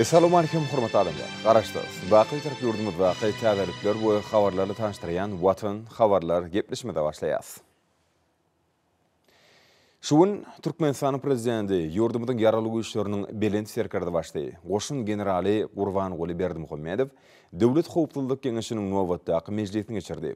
Essalawmalikim hormatly adamlar! Garaşsyz, baky Bitarap ýurdumyzdaky täzelikler we habarlarly tanyşdyrýan Watan habarlar gepleşimize başlaýas. Şu gün Türkmenistanyň Prezidenti, ýurdumyzyň Ýaragly Güýçleriniň Belent Serkerdebaşysy, goşun generaly Gurbanguly Berdimuhamedow Döwlet howpsuzlyk geňeşiniň nobatdaky mejlisini geçirdi.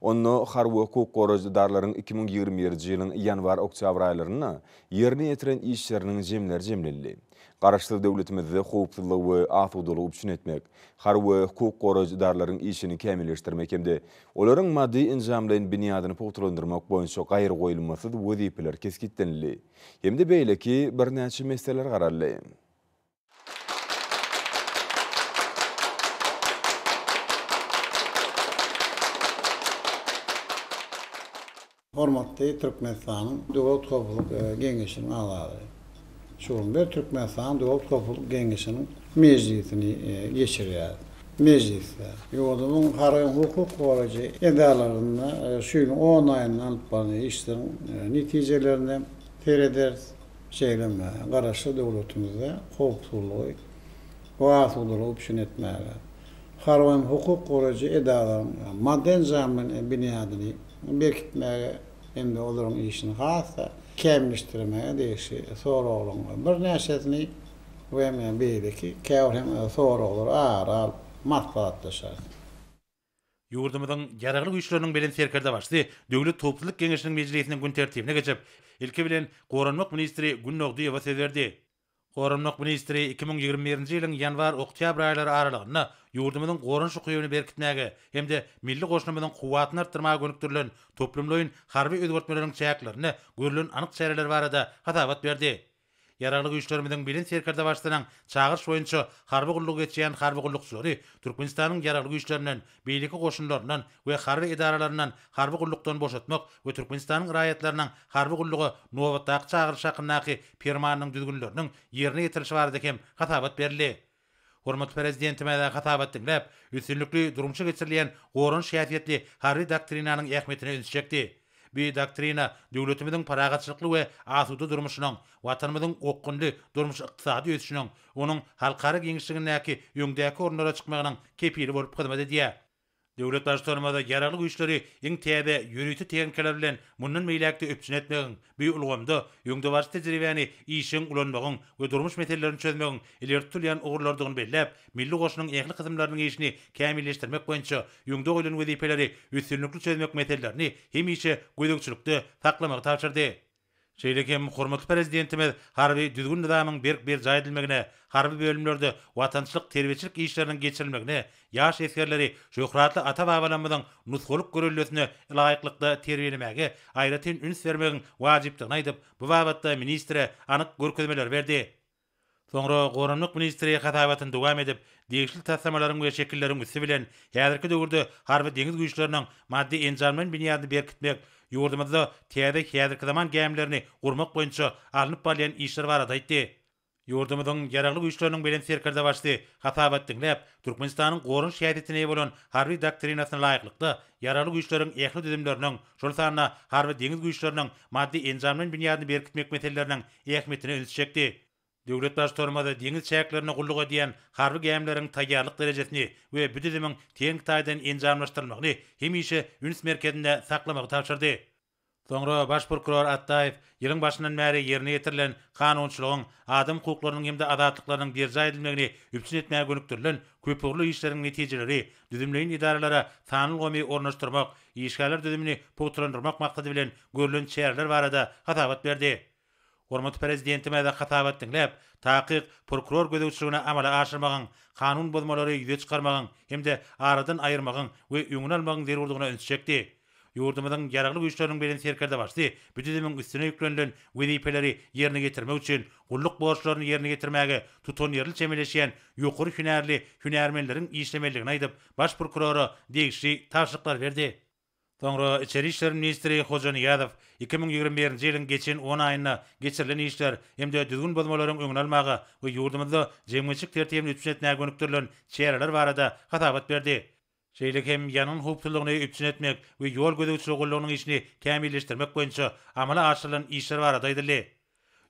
Onda harby we hukuk goraýjy edaralaryň 2021-nji ýylyň ýanwar-oktýabr aýlarynda ýerine ýetiren işleriniň jemleri jemlenildi. Garaşsyz döwletimizde howpsuzlygy we asudalygy üpjün etmek, harby we hukuk goraýjy edaralaryň işini kämilleşdirmek hem-de olaryň maddy-enjamlaýyn binýadyny pugtalandyrmak boýunça gaýragoýulmasyz wezipeler kesgitlenildi hem-de beýleki birnäçe meseleler garaldy. Hormatly Türkmenistanyň Döwlet howpsuzlyk geňeşiniň agzalary! Şu gün biz Türkmenistanyň Döwlet howpsuzlyk geňeşiniň mejlisini geçirýäris. Mejlisde ýurdumyzyň harby hukuk goraýjy edaralarynda şu ýylyň on aýynda alyp baran işleriň netijelerine serederis. Şeýle hem Garaşsyz döwletimizde howpsuzlygy we asudalygy üpjün etmäge, harby hem hukuk goraýjy edaralaryň maddy-enjamlaýyn binýadyny berkitmäge hem-de olaryň işini has-da kämilleşdirmäge degişli soraglaryň birnäçesini we hem beýleki käbir hem soraglary ara alyp maslahatlaşarys. Ýurdumyzyň Ýaragly Güýçleriniň Belent Serkerdebaşysy Döwlet howpsuzlyk geňeşiniň mejlisiniň gün tertibine geçip, ilki bilen, goranmak ministri Gündogdyýewa söz berdi. Goranmak ministri 2021-nji ýylyň ýanwar-oktýabr aýlary aralygynda ýurdumyzyň goranyş ukybyny berkitmäge hem-de milli goşunymyzyň kuwwatyny artdyrmaga gönükdirilen toplumlaýyn harby özgertmeleriň çäklerinde görlen anyk çäreler barada hasabat berdi. Ýaragly Güýçlerimiziň Belent Serkerdebaşysynyň çagyryş boýunça harby gullugy geçýän harby gullukçylary Türkmenistanyň Ýaragly Güýçlerinden, beýleki goşunlaryndan we harby edaralaryndan harby gullukdan boşatmak we Türkmenistanyň raýatlarynyň harby gulluga nobatdaky çagyryş hakyndaky Permanynyň düzgünleriniň ýerine ýetirilişi barada hem hasabat berildi. Hormatly Prezidentimiz hasabat diňläp, üstünlikli durmuşa geçirilýän goranyş häsiýetli Harby doktrinanyň ähmiýetine ünsi çekdi. Bu doktrina döwletimiziň parahatçylykly we asuda durmuşynyň, Watanymyzyň okgunly durmuş-ykdysady ösüşiniň, onuň halkara giňişligindäki öňdäki orunlara çykmagynyň kepili bolup hyzmat edýär. Döwlet Baştutanymyz Ýaragly Güýçleri iň täze ýörite tehnikalar bilen mundan beýläk-de üpjün etmegiň, bu ulgamda öňdebaryjy tejribäni işjeň ulanmagyň we durmuş meselelerini çözmegiň ileri tutulýan ugurlarydygyny belläp, milli goşunyň ähli kysymlarynyň işini kämilleşdirmek boýunça öňde goýlan wezipeleri üstünlikli çözmek meselelerini hemişe gözegçilikde saklamagy tabşyrdy. Şeýle hem hormatly Prezidentimiz harby düzgün-nyzamyň berk berjaý edilmegine, harby bölümlerde watançylyk-terbiýeçilik işleriniň geçirilmegine, ýaş esgerleri şöhratly ata-babalarymyzyň nusgalyk göreldesine laýyklykda terbiýelemäge aýratyn üns bermegiň wajypdygyny aýdyp, bu babatda ministre anyk görkezmeleri berdi. Soňra goranmak ministri hasabatyny dowam edip, degişli taslamalaryň we şekilleriň üsti bilen häzirki döwürde harby-deňiz güýçleriniň maddy-enjamlaýyn binýadyny berkitmek, ýurdumyzda täze häzirki zaman gämilerini gurmak boýunça alnyp barylýan işler barada aýtdy. Ýurdumyzyň Ýaragly Güýçleriniň Belent Serkerdebaşysy hasabat diňläp, Türkmenistanyň goranyş häsiýetine eýe bolan Harby doktrinasyna laýyklykda, Ýaragly Güýçleriň ähli düzümleriniň, şol sanda Harby-deňiz güýçleriniň maddy-enjamlaýyn binýadyny berkitmek meseleleriniň ähmiýetine ünsi çekdi. Döwlet Baştutanymyz deňiz çäklerinde gulluk edýän harby gämileriň taýýarlyk derejesini we bu düzümiň tehniki taýdan enjamlaşdyrylmagyny hemişe üns merkezinde saklamagy tabşyrdy. Soňra Baş prokuror Atdaýew ýylyň başyndan bäri ýerine ýetirilen kanunçylygyň, adam hukuklarynyň hem-de azatlyklarynyň berjaý edilmegini üpjün etmäge gönükdirilen köpugurly işleriň netijeleri, düzümleýin edaralara sanly ulgamy ornaşdyrmak, işgärler düzümini pugtalandyrmak maksady bilen görlen çäreler barada hasabat berdi. Hormatly Prezidentimiz hasabat diňläp, takyk prokuror gözegçiligini amala aşyrmagyň, kanun bozmalary ýüze çykarmagyň hem-de aradan aýyrmagyň we öňüni almagyň zerurdygyna ünsi çekdi. Ýurdumyzyň Ýaragly Güýçleriniň Belent Serkerdebaşysy bu düzümiň üstüne ýüklenilen wezipeleri ýerine ýetirmek üçin gulluk borçlaryny ýerine ýetirmäge tutanýerli çemeleşýän ýokary hünärli hünärmenleriň işlemelidigini aýdyp, Baş prokurora degişli tabşyryklary berdi. Soňra içeri işler ministri Hojanyýazow 2021-nji ýylyň geçen on aýynda geçirilen işler hem-de düzgün bozmalaryň öňüni almaga we ýurdumyzda jemgyýetçilik tertibini üpjün etmäge gönükdirilen çäreler barada hasabat berdi. Şeýle hem ýangyn howpsuzlygyny üpjün etmek we ýol gözegçiligi gullugynyň işini kämilleşdirmek boýunça amala aşyrylan işler barada aýdyldy.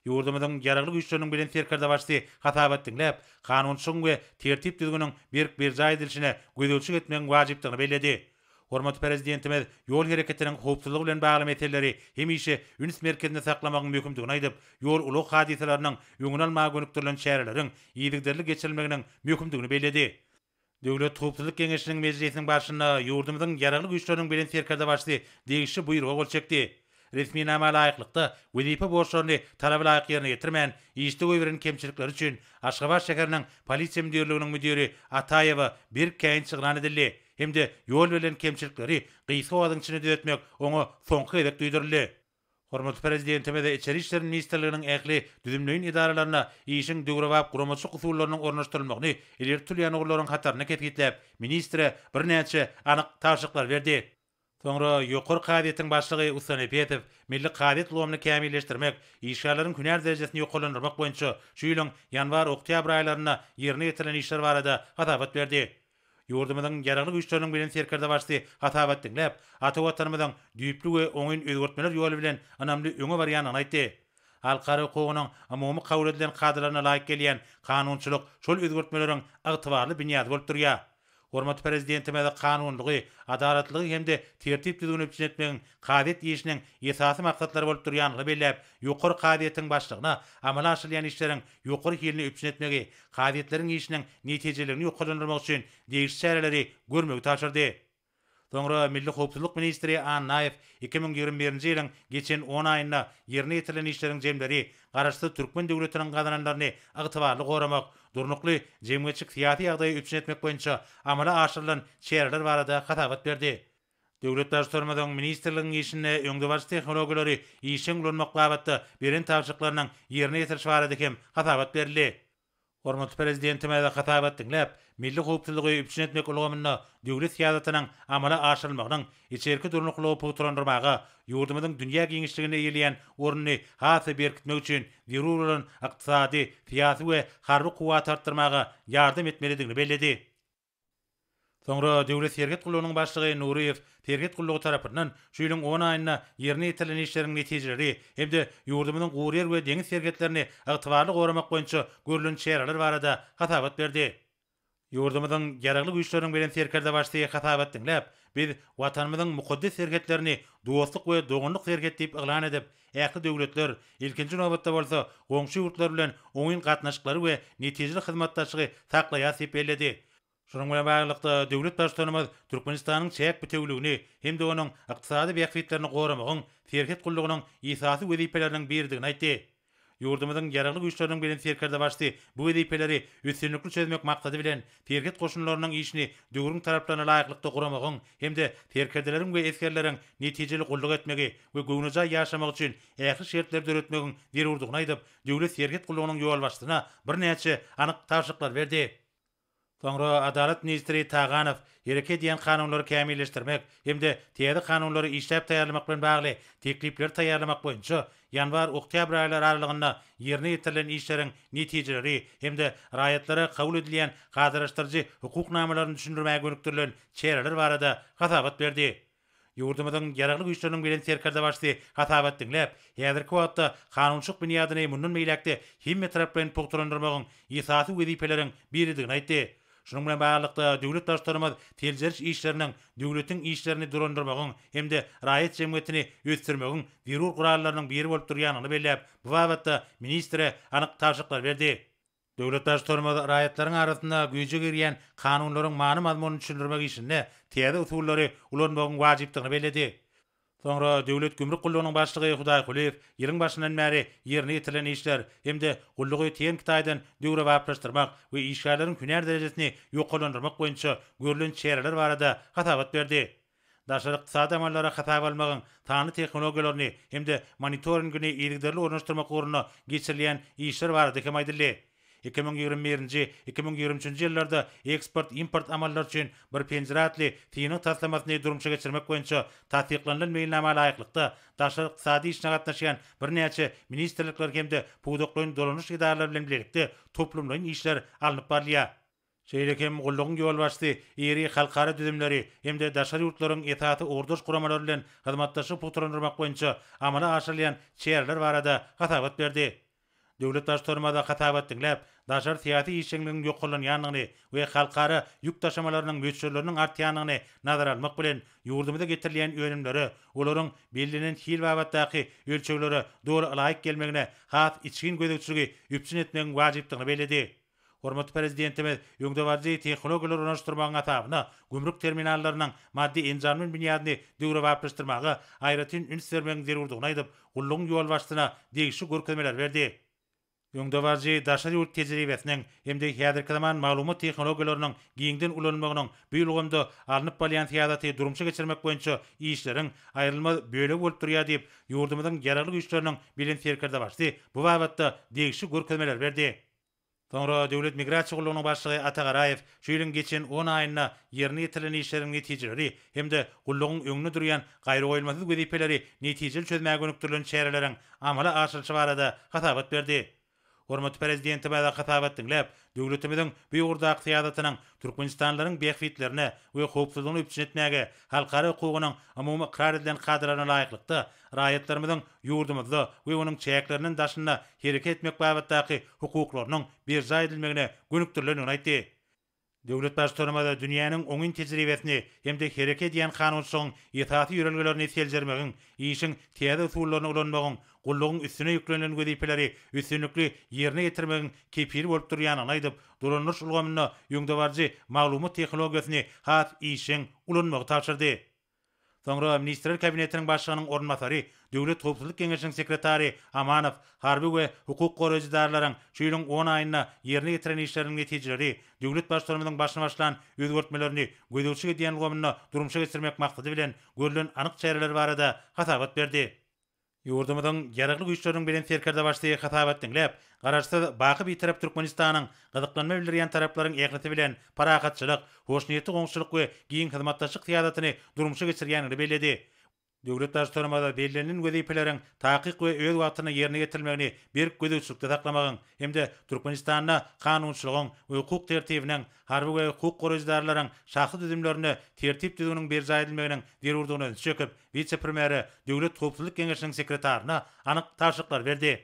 Ýurdumyzyň Ýaragly Güýçleriniň Belent Serkerdebaşysy hasabat diňläp, kanunçylygyň we tertip-düzgüniň berk berjaý edilişine gözegçilik etmegiň wajypdygyny belledi. Hormatly Prezidentimiz ýol hereketiniň howpsuzlygy bilen bagly meseleleri hemişe üns merkezinde saklamagyň möhümdigini aýdyp, ýol-ulag hadysalarynyň öňüni almaga gönükdirilen çäreleriň yzygiderli geçirilmeginiň möhümdigini belledi. Döwlet howpsuzlyk geňeşiniň mejlisiniň barşynda ýurdumyzyň Ýaragly Güýçleriniň Belent Serkerdebaşysy degişli buýruga gol çekdi. Resminama laýyklykda, wezipe borçlaryny talaba laýyk ýerine ýetirmän, işde goýberen kemçilikleri üçin Aşgabat şäheriniň Polisiýa müdirliginiň müdiri Ataýewa berk käýinç yglan edildi hem-de ýol berlen kemçilikleri gysga wagtyň içinde düzetmek oňa soňky gezek duýduryldy. Hormatly Prezidentimiz Içeri işler ministrliginiň ähli düzümleýin edaralaryna işiň döwrebap guramaçylyk usullarynyň ornaşdyrylmagyny ileri tutulýan ugurlaryň hatarynda kesgitläp, ministre birnäçe anyk tabşyryklary berdi. Soňra Ýokary kazyýetiň başlygy Ustanepesow milli kazyýet ulgamyny kämilleşdirmek, işgärleriň hünär derejesini ýokarlandyrmak boýunça şu ýylyň ýanwar-oktýabr aýlarynda ýerine ýetirilen işler barada hasabat berdi. Ýurdumyzyň Ýaragly Güýçleriniň Belent Serkerdebaşysy hasabat diňläp, ata Watanymyzyň düýpli we oňyn özgertmeler ýoly bilen ynamly öňe barýandygyny aýtdy. Halkara hukugynyň umumy kabul edilen kadalaryna laýyk gelýän kanunçylyk şol özgertmeleriň ygtybarly binýady bolup durýar. Hormatly Prezidentimiz kanunylygy, adalatlylygy hem-de tertip-düzgüni üpjün etmegiň kazyýet işiniň esasy maksatlary bolup durýandygyny belläp, Ýokary kazyýetiň başlygyna amala aşyrylýan işleriň ýokary hilini üpjün etmegi, kazyýetleriň işiniň netijeliligini ýokarlandyrmak üçin degişli çäreleri görmegi tabşyrdy. Soňra Milli howpsuzlyk ministri Annaýew 2021-nji ýylyň geçen on aýynda ýerine ýetirilen işleriň jemleri Garaşsyz türkmen döwletiniň gazananlaryny ygtybarly goramak, durnukly jemgyýetçilik-syýasy ýagdaýy üpjün etmek boýunça amala aşyrylan çäreler barada hasabat berdi. Döwlet Baştutanymyzyň ministrligiň işinde öňdebaryjy tehnologiýalary işjeň ulanmak babatda beren tabşyryklarynyň ýerine ýetirilişi barada hem hasabat berildi. Hormatly Prezidentimiz hasabat diňläp, milli howpsuzlygy üpjün etmek ulgamynda döwlet syýasatynyň amala aşyrylmagynyň içerki durnuklylygy pugtalandyrmaga, ýurdumyzyň dünýä giňişliginde eýeleýän ornuny has-da berkitmek üçin zerur bolan ykdysady, syýasy we harby kuwwaty artdyrmaga ýardam etmelidigini belledi. Soňra Döwlet serhet gullugynyň başlygy Nuryýew serhet gullugy tarapyndan şu ýylyň on aýynda ýerine ýetirilen işleriň netijeleri hem-de ýurdumyzyň guryýer we deňiz serhetlerini ygtybarly goramak boýunça görlen çäreler barada hasabat berdi. Ýurdumyzyň Ýaragly Güýçleriniň Belent Serkerdebaşysy hasabat diňläp, Biz Watanymyzyň mukaddes serhetlerini dostluk we doganlyk serhet diýip yglan edip, ähli döwletler, ilkinji nobatda bolsa, goňşy ýurtlar bilen oňyn gatnaşyklary we netijeli hyzmatdaşlygy saklaýarys diýip belledi. Şunuň bilen baglylykda, döwlet Baştutanymyz Türkmenistanyň çäk bitewüligini hem-de onuň ykdysady bähbitlerini goramagyň serhet gullugynyň esasy wezipeleriniň biridigini aýtdy. Ýurdumyzyň Ýaragly Güýçleriniň Belent Serkerdebaşysy bu wezipeleri üstünlikli çözmek maksady bilen, serhet goşunlarynyň işini döwrüň talaplaryna laýyklykda guramagyň hem-de serkerdeleriň we esgerleriň netijeli gulluk etmegi we göwnejaý ýaşamagy üçin ähli şertleri döretmegiň zerurdygyny aýdyp, Döwlet serhet gullugynyň ýolbaşçysyna birnäçe anyk tabşyryklary berdi. Soňra Adalat ministri Taganow hereket edýän kanunlary kämilleşdirmek hem-de täze kanunlary işläp taýýarlamak bilen bagly teklipleri taýýarlamak boýunça ýanwar-oktýabr aýlary aralygynda ýerine ýetirilen işleriň netijeleri hem-de raýatlara kabul edilýän kadalaşdyryjy hukuk namalaryny düşündirmäge gönükdirilen çäreler barada hasabat berdi. Ýurdumyzyň Ýaragly Güýçleriniň Belent Serkerdebaşysy hasabat diňläp, häzirki wagtda kanunçylyk binýadyny mundan beýläk-de hemmetaraplaýyn pugtalandyrmagyň esasy wezipeleriň biridigini aýtdy. Şunuň bilen baglylykda, döwlet Baştutanymyz seljeriş işleriniň döwletiň işlerini dolandyrmagyň hem-de raýat jemgyýetini ösdürmegiň zerur gurallarynyň biri bolup durýandygyny belläp, bu babatda ministre anyk tabşyryklary berdi. Döwlet Baştutanymyz raýatlaryň arasynda güýje girýän kanunlaryň many-mazmunyny düşündirmek işinde täze usullary ulanmagyň wajypdygyny belledi. Soňra Döwlet gümrük gullugynyň başlygy Hudaýkulyýew ýylyň başyndan bäri ýerine ýetirilen işler hem-de gullugy tehniki taýdan döwrebaplaşdyrmak we işgärleriň hünär derejesini ýokarlandyrmak boýunça görlen çäreler barada hasabat berdi. Daşary ykdysady amallary hasaba almagyň sanly tehnologiýalaryny hem-de monitoringini yzygiderli ornaşdyrmak ugrunda geçirilýän işler barada hem aýdyldy. 2021-nji, 2023-nji ýyllarda eksport-import amallary üçin Bir penjire atly synag taslamasyny durmuşa geçirmek boýunça tassyklanylan meýilnama laýyklykda, daşary ykdysady işine gatnaşýan birnäçe ministrlikler hem-de pudaklaýyn dolanyş edaralary bilen bilelikde toplumlaýyn işler alnyp barylýar. Şeýle hem gullugyň ýolbaşçysy iri halkara düzümleri hem-de daşary ýurtlaryň esasy ugurdaş guramalary bilen hyzmatdaşlygy pugtalandyrmak boýunça amala aşyrylýan çäreler barada hasabat berdi. Döwlet Baştutanymyz hasabat diňläp, daşary syýasy işjeňligiň ýokarlanýandygyny we halkara ýük daşamalarynyň möçberleriniň artýandygyny nazara almak bilen, ýurdumyza getirilýän önümlere, olaryň bellenen hil babatdaky ölçeglere doly ylaýyk gelmegine has içgin gözegçiligi üpjün etmegiň wajypdygyny belledi. Hormatly Prezidentimiz öňdebaryjy tehnologiýalary ornaşdyrmagyň hasabyna gümrük terminallarynyň maddy-enjamlaýyn binýadyny döwrebaplaşdyrmaga aýratyn üns bermegiň zerurdygyny aýdyp, gullugyň ýolbaşçysyna degişli görkezmeleri berdi. Öňdebaryjy daşary ýurt tejribesiniň hem-de häzirki zaman maglumat tehnologiýalarynyň giňden ulanylmagynyň bu ulgamda alnyp barylýan syýasaty durmuşa geçirmek boýunça işleriň aýrylmaz bölegi bolup durýar diýip, ýurdumyzyň Ýaragly Güýçleriniň Belent Serkerdebaşysy bu babatda degişli görkezmeleri berdi. Soňra Döwlet migrasiýa gullugynyň başlygy Ata Garaýew şu ýylyň geçen on aýynda ýerine ýetirilen işleriň netijeleri hem-de gullugyň öňünde durýan gaýragoýulmasyz wezipeleri netijeli çözmäge gönükdirilen çäreleriň amala aşyrylyşy barada hasabat berdi. Hormatly Prezidentimiz hasabat diňläp, döwletimiziň bu ugurdaky syýasatynyň türkmenistanlylaryň bähbitlerini we howpsuzlygyny üpjün etmäge, halkara hukugynyň umumy ykrar edilen kadalaryna laýyklykda, raýatlarymyzyň ýurdumyzda we onuň çäklerinden daşynda hereket etmek babatdaky hukuklarynyň berjaý edilmegine gönükdirilendigini aýtdy. Döwlet Baştutanymyz dünýäniň oňyn tejribesini hem-de hereket edýän kanunçylygyň esasy ýörelgelerini seljermegiň, işiň täze usullaryny ulanmagyň, gullugyň üstüne ýüklenilen wezipeleri üstünlikli ýerine ýetirmegiň kepili bolup durýandygyny aýdyp, dolandyryş ulgamynda öňdebaryjy maglumat tehnologiýasyny has işjeň ulanmagy tabşyrdy. Soňra Ministrler Kabinetiniň Başlygynyň orunbasary, Döwlet howpsuzlyk geňeşiniň sekretary Amanow harby we hukuk goraýjy edaralaryň şu ýylyň on aýynda ýerine ýetiren işleriniň netijeleri, döwlet Baştutanymyzyň başyny başlan özgertmelerini gözegçilik edýän ulgamynda durmuşa geçirmek maksady bilen görlen anyk çäreler barada hasabat berdi. Ýurdumyzyň Ýaragly Güýçleriniň Belent Serkerdebaşysy hasabat diňläp, Garaşsyz, baky Bitarap Türkmenistanyň gyzyklanma bildirýän taraplaryň ählisi bilen parahatçylyk, hoşniýetli goňşuçylyk we giň hyzmatdaşlyk syýasatyny durmuşa geçirýändigini belledi. Döwlet Baştutanymyz bellenilen wezipeleriň takyk we öz wagtynda ýerine ýetirilmegini berk gözegçilikde saklamagyň hem-de Türkmenistanda kanunçylygyň we hukuk tertibiniň, harby we hukuk goraýjy edaralaryň şahsy düzümlerinde tertip-düzgüniň berjaý edilmeginiň zerurdygyna ünsi çekip, wise-premýere, Döwlet howpsuzlyk geňeşiniň sekretaryna anyk tabşyryklary berdi.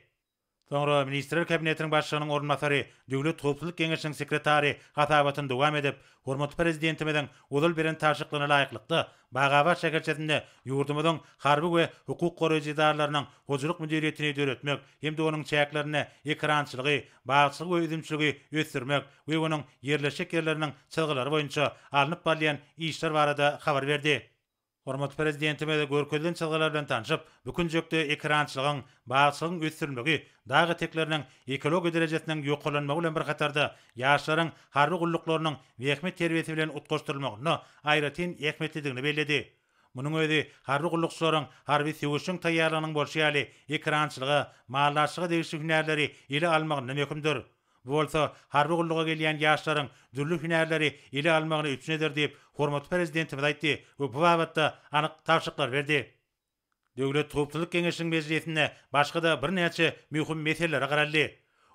Soňra Ministrler Kabinetiniň Başlygynyň orunbasary, Döwlet howpsuzlyk geňeşiniň sekretary hasabatyny dowam edip, hormatly Prezidentimiziň ozal beren tabşyryklaryna laýyklykda, Bagabat şäherçesinde ýurdumyzyň harby we hukuk goraýjy edaralarynyň hojalyk müdiriýetini döretmek hem-de onuň çäklerinde ekerançylygy, bagçylygy we üzümçiligi ösdürmek we onuň ýerleşjek ýerleriniň çyzgylary boýunça alnyp barylýan işler barada habar berdi. Hormatly Prezidentimiz görkezilen çyzgylar bilen tanşyp, bu künjekde ekerançylygyň, bagçylygyň ösdürilmegi, dag etekleriniň ekologiýa derejesiniň ýokarlanmagy bilen bir hatarda, ýaşlaryň harby gulluklarynyň zähmet terbiýesi bilen utgaşdyrylmagynda aýratyn ähmiýetlidigini belledi. Munuň özi harby gullukçylaryň harby söweşjeň taýýarlygynyň bolşy ýaly, ekerançylyga, maldarçylyga degişli hünärleri ele almagynda möhümdir. Bu bolsa harby gulluga gelýän ýaşlaryň dürli hünärleri ele almagyny üpjün eder diýip, hormatly Prezidentimiz aýtdy we bu babatda anyk tabşyryklary berdi. Döwlet howpsuzlyk geňeşiniň mejlisinde başga-da birnäçe möhüm meselelere garaldy.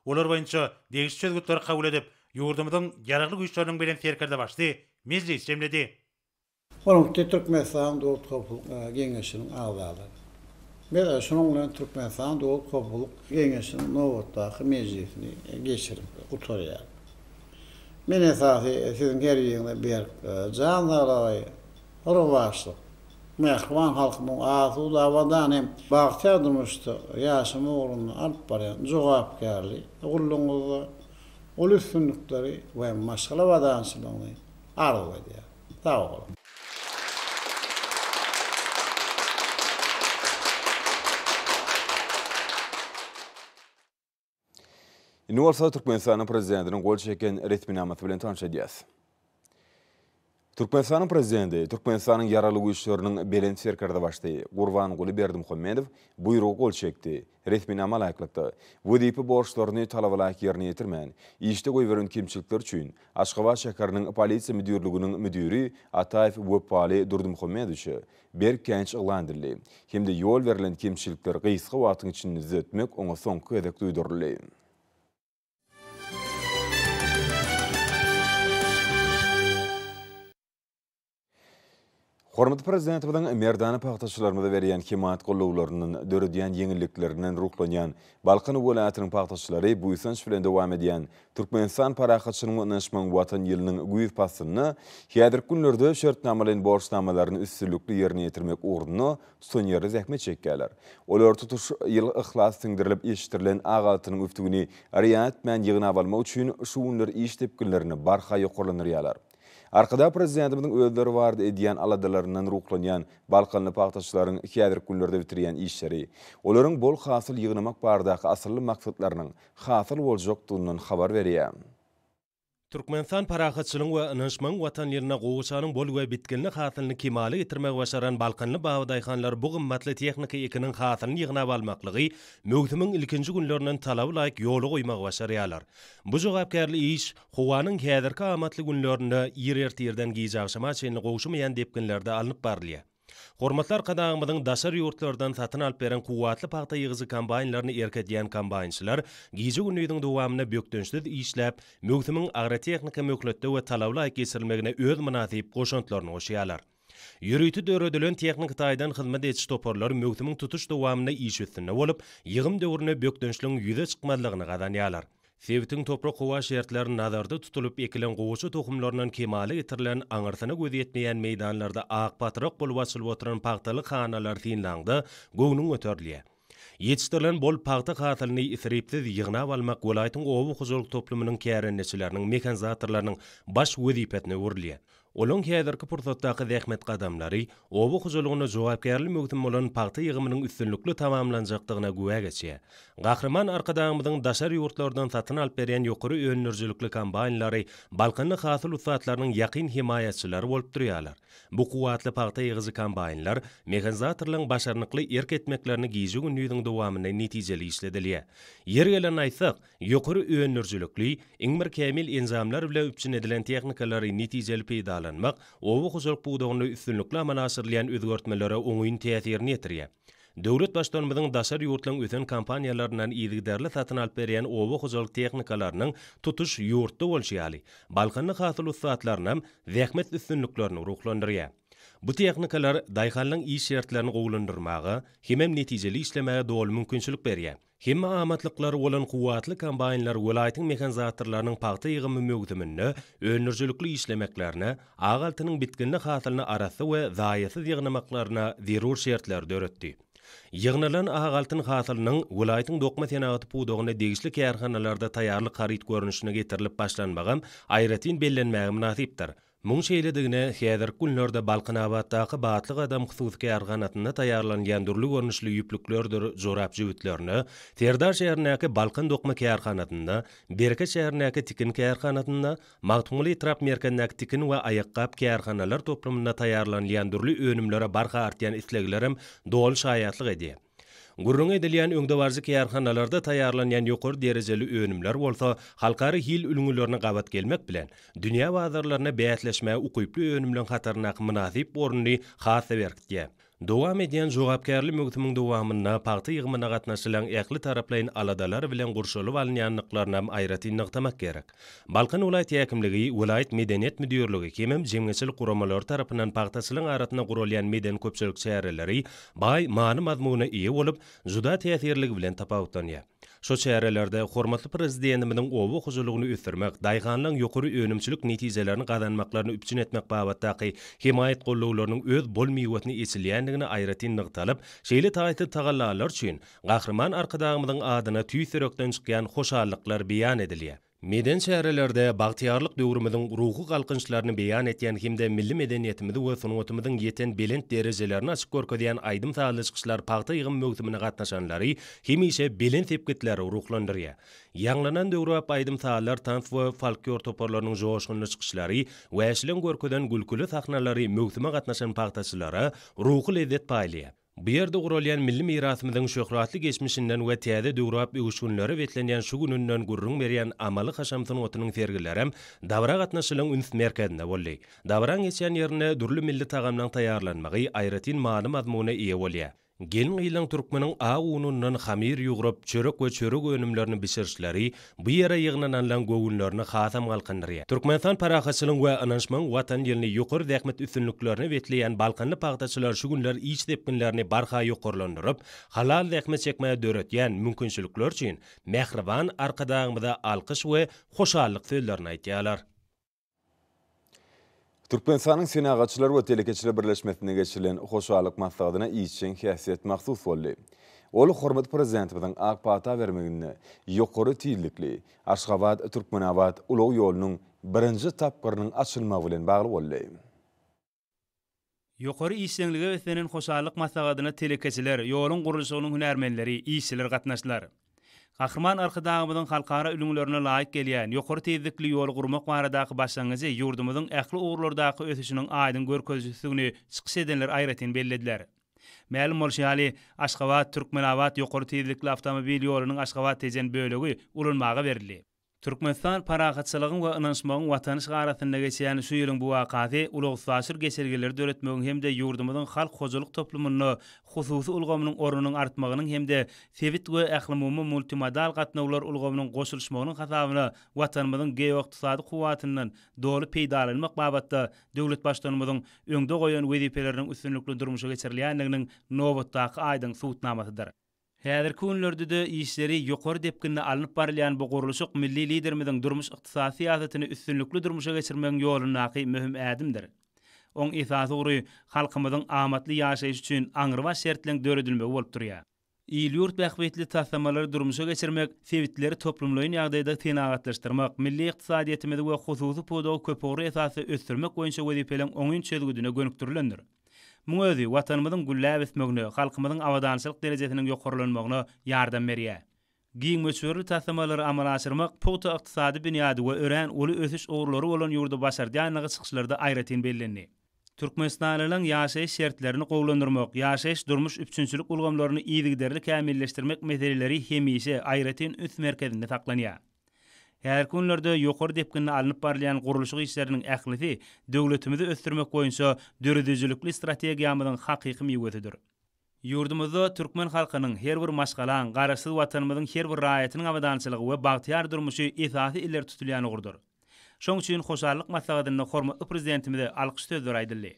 Olar boýunça degişli çözgütleri kabul edip, ýurdumyzyň Ýaragly Güýçleriniň Belent Serkerdebaşysy mejlisi jemledi. Hormatly Türkmenistanyň Döwlet howpsuzlyk geňeşiniň agzalary! Biz şunuň bilen Türkmenistanyň Döwlet howpsuzlyk geňeşiniň nobatdaky mejlisini geçirip gutarýarys. Men esasy siziň her biriňize berk jan saglygy, rowaçlyk, mähriban halkymyň asuda, abadan hem bagtyýar durmuşda ýaşamagy ugrunda alyp barýan jogapkärli gullugyňyzda uly üstünlikleri we maşgala abadançylygyny arzuw edýärin. Sag boluň. Indi bolsa Türkmenistanyň Prezidentiniň gol çeken resminamasy bilen tanyş edýäs. Türkmenistanyň Prezidenti, Türkmenistanyň Ýaragly Güýçleriniň Belent Serkerdebaşysy Gurbanguly Berdimuhamedow buýruga gol çekdi. Resminama laýyklykda, wezipe borçlaryny talabalaýyk ýerine ýetirmän, işde goýberen kemçilikleri üçin Aşgabat şäheriniň Polisiýa müdirliginiň müdiri Ataýew Wepaly Durdymuhammedowiçe berk käýinç yglan edildi hem-de ýol berlen kemçilikleri gysga wagtyň içinde düzetmek oňa soňky gezek duýduryldy. Hormatly Prezidentimiziň merdana pagtaçylarymyza berýän hemaýat gollawlaryndan, döredýän ýeňilliklerinden ruhlanýan Balkan welaýatynyň pagtaçylary buýsanç bilen dowam edýän Türkmenistan parahatçylygyň we ynanyşmagyň Watan ýylynyň güýz paslynda häzirki günlerde şertnamalaýyn borçnamalaryny üstünlikli ýerine ýetirmek ugrunda tutanýerli zähmet çekýärler. Olar tutuş ýyl yhlas siňdirilip ýetişdirilen ak altynyň üftügini yrýa etmän ýygnap almak üçin şu günler iş depginlerini barha ýokarlandyrýarlar. Arkadag Prezidentimiziň özleri barada edýän aladalaryndan ruhlanýan balkanly pagtaçylaryň häzirki günlerde bitirýän işleri, olaryň bol hasyl ýygnamak baradaky asylly maksatlarynyň hasyl boljakdygyndan habar berýär. Türkmenistan parahatçylygyň we ynanyşmagyň Watan ýylynda gowaçanyň bol we bitginli hasylyny kemala getirmegi başaran balkanly babadaýhanlar bu gymmatly tehniki ekiniň hasylyny ýygnap almaklygy möwsümiň ilkinji günlerinden talaba laýyk ýola goýmagy başarýarlar. Bu jogapkärli iş howanyň häzirki amatly günlerinde ir ertirden gije agşama çenli gowşamaýan depginlerde alnyp barylýar. Hormatly Arkadagymyzyň daşary ýurtlardan satyn alyp beren kuwwatly pagta ýygyjy kombaýnlaryny erk edýän kombaýnçylar gije-gündiziň dowamynda bökdençsiz işläp, möwsümiň agrotehniki möhletde we talaba laýyk geçirilmegine öz mynasyp goşantlaryny goşýarlar. Ýörite döredilen tehniki taýdan hyzmat ediş toparlary möwsümiň tutuş dowamynda iş üstünde bolup, ýygym döwründe bökdençligiň ýüze çykmazlygyny gazanýarlar. Sebitiň toprak-howa şertleri nazarda tutulyp ekilen gowaça tohumlaryndan kemala getirilen aňyrsyna göz ýetmeýän meýdanlarda ak patrak bolup açylyp oturan pagtaly hanalary synlaňda göwnüň göterilýär. Ýetişdirilen bol pagta hasylyny isripsiz ýygnap almak welaýatyň oba hojalyk toplumynyň kärendeçileriniň, mehanizatorlarynyň baş wezipesine öwrülýär. Olaň häzirki pursatdaky zähmet gadamlary oba hojalygynda jogapkärli möwsüm bolan pagta ýygymynyň üstünlikli tamamlanjakdygyna güwä geçýär. Gahryman Arkadagymyzyň daşary ýurtlardan satyn alyp berýän ýokary öndürijilikli kombaýnlary Balkanly hasyl ussatlarynyň ýakyn hemaýatçylary bolup durýarlar. Bu kuwwatly pagta ýygyjy kombaýnlar mehanizatorlaryň başarnykly erk etmeklerini gije-gündiziň dowamynda netijeli işledilýär. Ýeri gelende aýtsak, Ýokary öndürijilikli, iň bir kämil enjamlar bilen üpjün edilen tehnikalary netijeli peýdalanmak oba hojalyk pudagynda üstünlikli amala aşyrylýan özgertmelere oňyn täsirini ýetirýär. Döwlet Baştutanymyzyň daşary ýurtlaryň ösen kompaniýalaryndan yzygiderli satyn alyp berýän oba hojalyk tehnikalarynyň tutuş ýurtda bolşy ýaly, Balkanly hasyl ussatlarynam zähmet üstünliklerini ruhlandyrýar. Bu tehnikalar daýhanlaryň iş şertlerini gowulandyrmaga hemem netijeli işlemäge doly mümkinçilik berýär. Hemme amatlyklary bolan kuwwatly kombaýnlar welaýatyň mehanizatorlarynyň pagta ýygymy möwsüminde öndürijilikli işlemeklerine, ak altynyň bitginli hasylyny arassa we zaýasyz ýygnamaklaryna zerur şertleri döretdi. Ýygnalan ak altyn hasylynyň welaýatyň dokma senagaty pudagyna degişli kärhanalarda taýýarlyk haryt görnüşine getirilip başlanmagam aýratyn bellenmäge mynasypdyr. Muň şeýledigine häzirki günlerde Balkanabatdaky Batly gadam hususy kärhanasynda taýýarlanylýan dürli görnüşli ýüplüklerdir jorap jübütlerine, Serdar şäherindäki Balkan dokma kärhanasynda, Bereket şäherindäki tikin kärhanasynda, Magtymguly etrap merkezindäki tikin we aýakgap kärhanalar toplumynda taýýarlanylýan dürli önümlere barha artýan isleglerem doly şaýatlyk edýär. Gürrüňi edilýän öňdebaryjy kärhanalarda taýýarlanýan ýokary derejeli önümler bolsa halkara hil ülňülerine gabat gelmek bilen, dünýä bazarlarynda bäsleşmäge ukyply önümleň hataryndaky mynasyp ornuny has-da berkitýär. Dowam edýän jogapkärli möwsümiň dowamynda pagta ýygymyna gatnaşylan ähli taraplaýyn aladalar bilen gurşalyp alynýandyklarynam aýratyn nygtamak gerek. Balkan welaýat häkimligi, welaýat medeniýet müdirligi hemem jemgyýetçilik guramalary tarapyndan pagtaçylaryň arasynda guralýan medeni-köpçülik çäreleri baý many-mazmuna eýe bolup, juda täsirliligi bilen tapawutlanýar. Şo çärelerde hormatly Prezidentimiziň oba hojalygyny ösdürmek, daýhanlaryň ýokary önümçilik netijelerini gazanmaklaryny üpjün etmek babatdaky hemaýat-gollawlarynyň öz bol miwesini eçilýändigini aýratyn nygtalyp, şeýle taýsyz tagallalar üçin Gahryman Arkadagymyzyň adyna tüýs ýürekden çykýan hoşallyklar beýan edilýär. Medeni çärelerde bagtyýarlyk döwrümiziň ruhy galkynyşlaryny beýan etýän hem-de milli medeniýetimizi we sungatymyzyň ýeten belent derejelerini açyp görkezýän aýdym-sazly çykyşlar pagta ýygym möwsümine gatnaşanlary hemişe belent sepgitlere ruhlandyrýar. Ýaňlanan döwrebap aýdym-sazlar, tans we folklor toparlarynyň joşgunly çykyşlary, wäşileň görkezen gülküli sahnalary möwsüme gatnaşan pagtaçylara ruhy lezzet paýlaýar. Bu ýerde guralýan milli mirasymyzyň şöhratly geçmişinden we täze döwrebap öwüşginlere beslenýän şu gününden gürrüň berýän amaly-haşam sungatynyň sergilerem dabara gatnaşyjylaryň üns merkezinde boldy. Dabaraň geçýän ýerinde dürli milli tagamlaryň taýýarlanmagy aýratyn many-mazmuna eýe bolýar. Gelin-gyzlaň türkmeniň ak unundan hamyr ýugrup, çörek we çörek önümlerini bişirişleri bu ýere ýygnananlaň göwünlerini hasam galkyndyrýar. Türkmenistan parahatçylygyň we ynanyşmagyň Watany ýylyny ýokary zähmet üstünliklerine besleýän balkanly pagtaçylar şu günler iş depginlerini barha ýokarlandyryp, halal zähmet çekmäge döretýän mümkinçilikler üçin mähriban Arkadagymyza alkyş we hoşallyk sözlerini aýdýarlar. Türkmenistanyň Senagatçylar we telekeçiler birleşmesinde geçirilen hoşallyk maslahatyna işjeň häsiýet mahsus boldy. Ol hormatly Prezidentimiziň ak pata bermeginde ýokary tizlikli Aşgabat, Türkmenabat ulag ýolunyň birinji tapgyrynyň açylmagy bilen bagly boldy. Ýokary işjeňlige beslenen hoşallyk maslahatyna telekeçiler, ýoluň gurluşygynyň hünärmenleri, işçiler gatnaşdylar. Gahryman Arkadagymyzyň halkara ülňülerine laýyk gelýän ýokary tizlikli ýoly gurmak baradaky başlangyjy ýurdumyzyň ähli ugurlardaky ösüşiniň aýdyň görkezijisidigini çykyş edenler aýratyn bellediler. Mälim bolşy ýaly, Aşgabat, Türkmenabat ýokary tizlikli awtomobil ýolunyň Aşgabat-Tejen bölegi ulanmaga berildi. Türkmenistan parahatçylygyň we ynanyşmagyň Watany şygarasynda geçýän şu ýylyň bu wakasy ulag-üstaşyr geçelgeleri döretmegiň hem-de ýurdumyzyň halk hojalyk toplumynda hususy ulgamynyň ornunyň artmagynyň hem-de sebit we ählumumy multimodal gatnawlar ulgamynyň goşulyşmagynyň hasabyna Watanymyzyň geoykdysady kuwwatyndan doly peýdalanmak babatda döwlet Baştutanymyzyň öňde goýan wezipeleriniň üstünlikli durmuşa geçirilýändiginiň nobatdaky aýdyň subutnamasydyr. Häzirki günlerde-de işleri ýokary depginde alnyp barylýan bu gurluşyk milli Liderimiziň durmuş-ykdysady syýasatyny üstünlikli durmuşa geçirmegiň ýolundaky möhüm ädimdir. Oň esasy ugry halkymyzyň amatly ýaşaýşy üçin aňrybaş şertleň döredilmegi bolup durýar. Il-ýurt bähbitli taslamalary durmuşa geçirmek, sebitleri toplumlaýyn ýagdaýda senagatlaşdyrmak, milli ykdysadyýetimizi we hususy pudagy köpugurly esasda ösdürmek boýunça wezipeleň oňyn çözgüdine gönükdirilendir. Muň özi Watanymyzyň gülläp ösmegine, halkymyzyň abadançylyk derejesiniň ýokarlanmagyna ýardam berýär. Giň möçberli taslamalary amala aşyrmak pugta ykdysady binýady we örän uly ösüş ugurlary bolan ýurda başardýandygy çykyşlarda aýratyn bellendi. Türkmenistanlylaryň ýaşaýyş şertlerini gowulandyrmak, ýaşaýyş-durmuş üpjünçilik ulgamlaryny yzygiderli kämilleşdirmek meseleleri hemişe aýratyn üns merkezinde saklanýar. Häzirki günlerde ýokary depginde alnyp barylýan gurluşyk işleriniň ählisi döwletimizi ösdürmek boýunça döredijilikli strategiýamyzyň hakyky miwesidir. Ýurdumyzda türkmen halkynyň, her bir maşgalaň, Garaşsyz Watanymyzyň her bir raýatynyň abadançylygy we bagtyýar durmuşy esasy ileri tutulýan ugurdyr. Şonuň üçin hoşallyk maslahatynda hormatly Prezidentimize alkyş sözleri aýdyldy.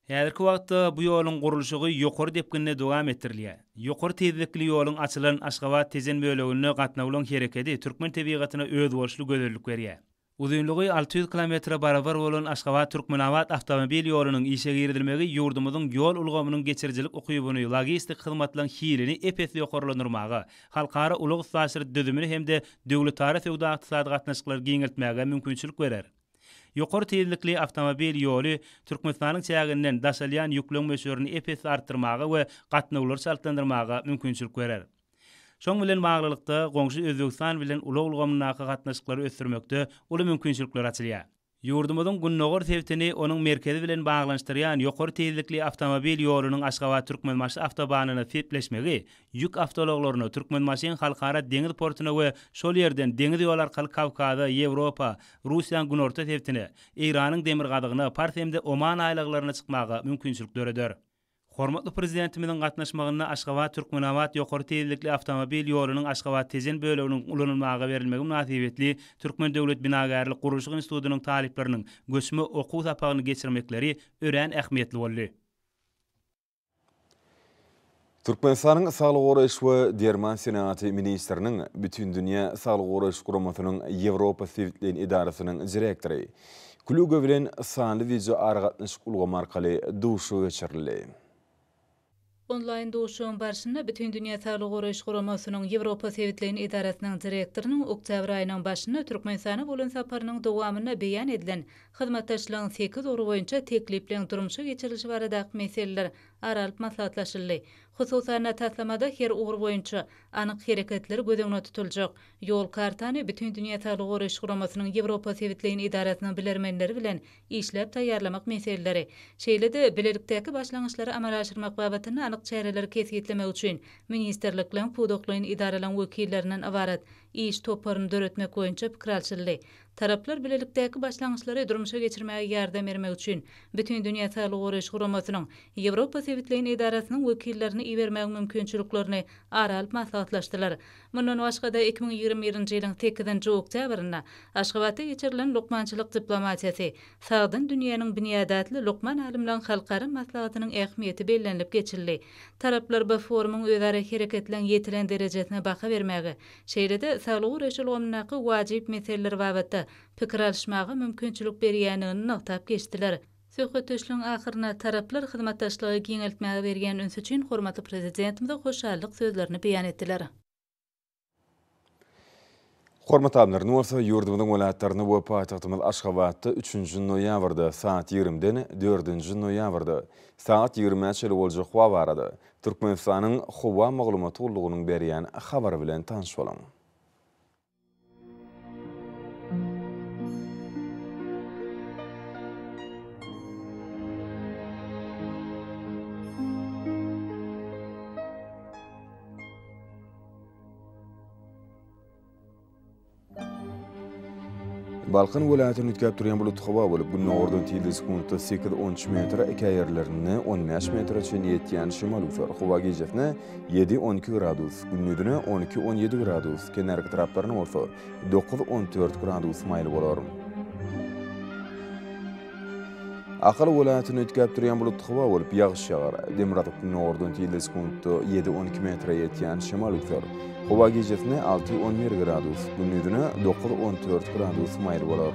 Häzirki wagtda bu ýoluň gurluşygy ýokary depginde dowam etdirilýär. Ýokary tizlikli ýoluň açylan Aşgabat-Tejen böleginde gatnawlaryň herekedi türkmen tebigatyna özboluşly gözellik berýär. Uzynlygy 600 kilometre barabar bolan Aşgabat-Türkmenabat awtomobil ýolunyň işe girizilmegi ýurdumyzyň ýol ulgamynyň geçirijilik ukybyny, logistik hyzmatlaryň hilini ep-esli ýokarlandyrmaga, halkara ulag-üstaşyr düzümini hem-de döwletara söwda-ykdysady gatnaşyklary giňeltmäge mümkinçilik berer. Ýokary tizlikli awtomobil ýoly Türkmenistanyň çäginden daşalýan ýükleň möçberini ep-esli artdyrmaga we gatnawlary çaltlandyrmaga mümkinçilik berer. Şonuň bilen baglylykda, goňşy Özbegistan bilen ulag ulgamyndaky gatnaşyklary ösdürmekde uly mümkinçilikler açylýar. Ýurdumyzyň gündogar sebitini onuň merkezi bilen baglanyşdyrýan ýokary tizlikli awtomobil ýolunyň Aşgabat-Türkmenbaşy awtobanyna sepleşmegi ýük awtoulaglaryna Türkmenbaşyň Halkara deňiz portuna we şol ýerden deňiz ýoly arkaly Kawkaza, Ýewropa, Russiýanyň günorta sebitine, Eýranyň demirgazygyna, Pars hem-de Oman aýlaglaryna çykmaga mümkinçilik döreder. Hormatly Prezidentimiziň gatnaşmagynda Aşgabat-Türkmenabat ýokary tizlikli awtomobil ýolunyň Aşgabat-Tejen böleginiň ulanylmaga berilmegi mynasybetli Türkmen döwlet binagärlik-gurluşyk institutynyň talyplarynyň göçme okuw sapagyny geçirmekleri örän ähmiýetli boldy. Türkmenistanyň Saglygy goraýyş we derman senagaty ministriniň Bütindünýä Saglygy goraýyş guramasynyň Ýewropa sebitleýin edarasynyň direktory Kluge bilen sanly wideoaragatnaşyk ulgamy arkaly duşuşygy geçirildi. Onlaýn duşuşygyň barşynda Bütindünýä Saglygy goraýyş guramasynyň Ýewropa sebitleýin edarasynyň direktorynyň oktýabr aýynyň başynda Türkmenistana bolan saparynyň dowamynda beýan edilen hyzmatdaşlygyň sekiz ugry boýunça teklipleriň durmuşa geçirilişi baradaky meseleler ara alyp maslahatlaşyldy. Hususan-da, taslamada her ugur boýunça anyk hereketler göz öňünde tutuljak Ýol kartany Bütindünýä Saglygy Goraýyş Guramasynyň Ýewropa sebitleýin edarasynyň bilermenleri bilen işläp taýýarlamak meseleleri, şeýle-de bilelikdäki başlangyçlary amala aşyrmak babatynda anyk çäreleri kesgitlemek üçin ministrlikleriň, pudaklaýyn edaralaryň wekillerinden ybarat iş toparyny döretmek boýunça pikir alşyldy. Taraplar bilelikdäki başlangyçlary durmuşa geçirmäge ýardam bermek üçin Bütindünýä Saglygy Goraýyş Guramasynyň Ýewropa sebitleýin edarasynyň wekillerini ibermegiň mümkinçiliklerini ara alyp maslahatlaşdylar. Mundan başga-da, 2021-nji ýylyň sekizinji oktýabrynda Aşgabatda geçirilen Lukmançylyk diplomatiýasy, sagdyn dünýäniň binýady atly lukman alymlaryň halkara maslahatynyň ähmiýeti bellenilip geçildi. Taraplar bu forumyň özara hereketleň ýetilen derejesine baha bermäge, şeýle-de saglygy goraýyş ulgamyndaky wajyp meseleler babatda pikir alyşmaga mümkinçilik berýändigini nygtap geçdiler. Söhbetdeşligiň ahyrynda taraplar hyzmatdaşlygy giňeltmäge berýän ünsi üçin hormatly Prezidentimize hoşallyk sözlerini beýan etdiler. Hormatly alymlar, indi bolsa ýurdumyzyň welaýatlarynda we paýtagtymyz Aşgabatda üçünji noýabrda saat ýigrimiden dördünji noýabrda saat ýigrimä çenli boljak howa barada Türkmenistanyň Howa maglumat gullugynyň berýän habary bilen tanyş boluň. Balkan welaýatyny üýtgäp durýan bulutly howa bolup, gündogardan tizligi sekuntda sekiz-on üç metre, käýerlerinde 15 metre çenli ýetýän şemal öwser. Howa gijesine ýedi-on iki gradus, gündizine on iki-on ýedi gradus, kenarki etraplarynda bolsa dokuz-on dört gradus maýyl bolar. Ahal welaýatynda üýtgäp durýan bulutly howa bolup, ýagyş ýagar. Demirgazyk-gündogardan tizligi sekuntda ýedi-on iki metre ýetýän şemal öwser. Howa gijesine alty-on bir gradus, gündizine dokuz-on dört gradus maýyl bolar.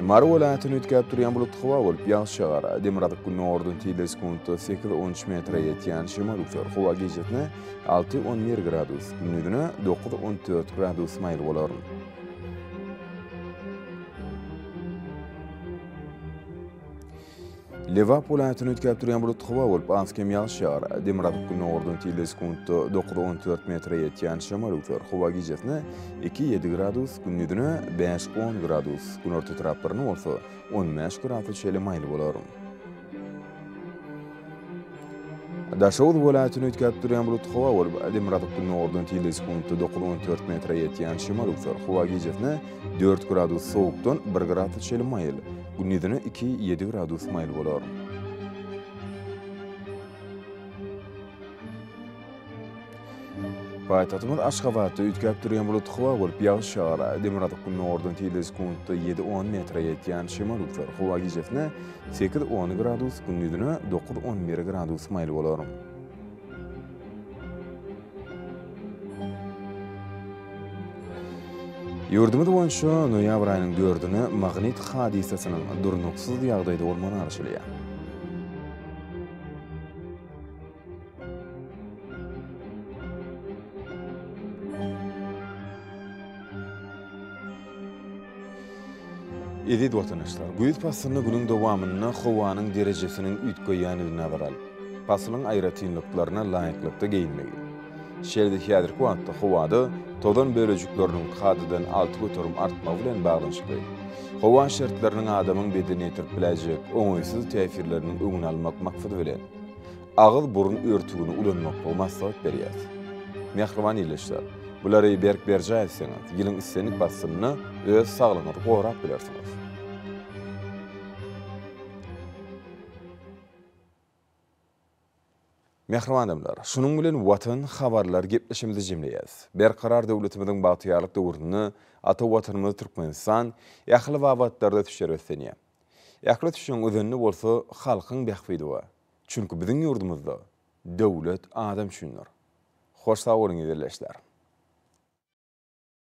Mary welaýatynda üýtgäp durýan bulutly howa bolup, ýagyş ýagar. Demirgazyk-gündogardan tizligi sekuntda sekiz-on üç metre ýetýän şemal öwser. Howa gijesine alty-on bir gradus, gündizine dokuz-on dört gradus maýyl bolar. Lebap welaýatynda üýtgäp durýan bulutly howa bolup, az-kem ýagyş ýagar. Demirgazyk-gündogardan tizligi sekuntda dokuz-on dört metre ýetýän şemal öwser. Howa gijesine iki-ýedi gradus, gündizine bäş-on gradus, günorta etraplarynda bolsa on bäş gradusa çenli maýyl bolar. Daşoguz welaýatynda üýtgäp durýan bulutly howa bolup, demirgazyk-gündogardan tizligi sekuntda dokuz-on dört metre ýetýän şemal öwser. Howa gijesine dört gradus sowukdan bir gradusa çenli maýyl, gündizine iki-ýedi gradus maýyl bolar. Paýtagtymyz Aşgabatda üýtgäp durýan bulutly howa bolup, ýagyş ýagar. Demirgazyk-gündogardan tizligi sekuntda ýedi-on metre ýetýän şemal öwser. Howa gijesine sekiz-on gradus, gündizine dokuz-on bir gradus maýyl bolar. Ýurdumyz boýunça noýabr aýynyň dördüne magnit hadysasynyň durnuksyz ýagdaýda bolmagyna garaşylýar. Eziz watandaşlar, güýz paslynda günüň dowamynda howanyň derejesiniň üýtgeýändigini nazara alyp, pasylyň aýratynlyklaryna laýyklykda geýinmegi, şeýle-de häzirki wagtda howada tozan bölejikleriniň kadadan 6% artmagy bilen baglanyşykly howa şertleriniň adamyň bedenine ýetirip biläýjek oňaýsyz täsirleriniň öňüni almak maksady bilen, agyz-burun örtügini ulanmaklygy maslahat berýäris. Mähriban ildeşler, bulary berk berjaý etseňiz, ýylyň islendik paslynda öz saglygyňyzy gorap bilersiňiz. Mähriban adamlar, şunuň bilen Watan habarlar gepleşigimizi jemleýäris. Berkarar döwletimiziň bagtyýarlyk döwründe ata Watanymyz Türkmenistan ähli babatlarda ösüşlere beslenýär. Ähli ösüşiň özeninde bolsa halkyň bähbidi bar. Çünki biziň ýurdumyzda döwlet adam üçindir. Hoş sag boluň ildeşler.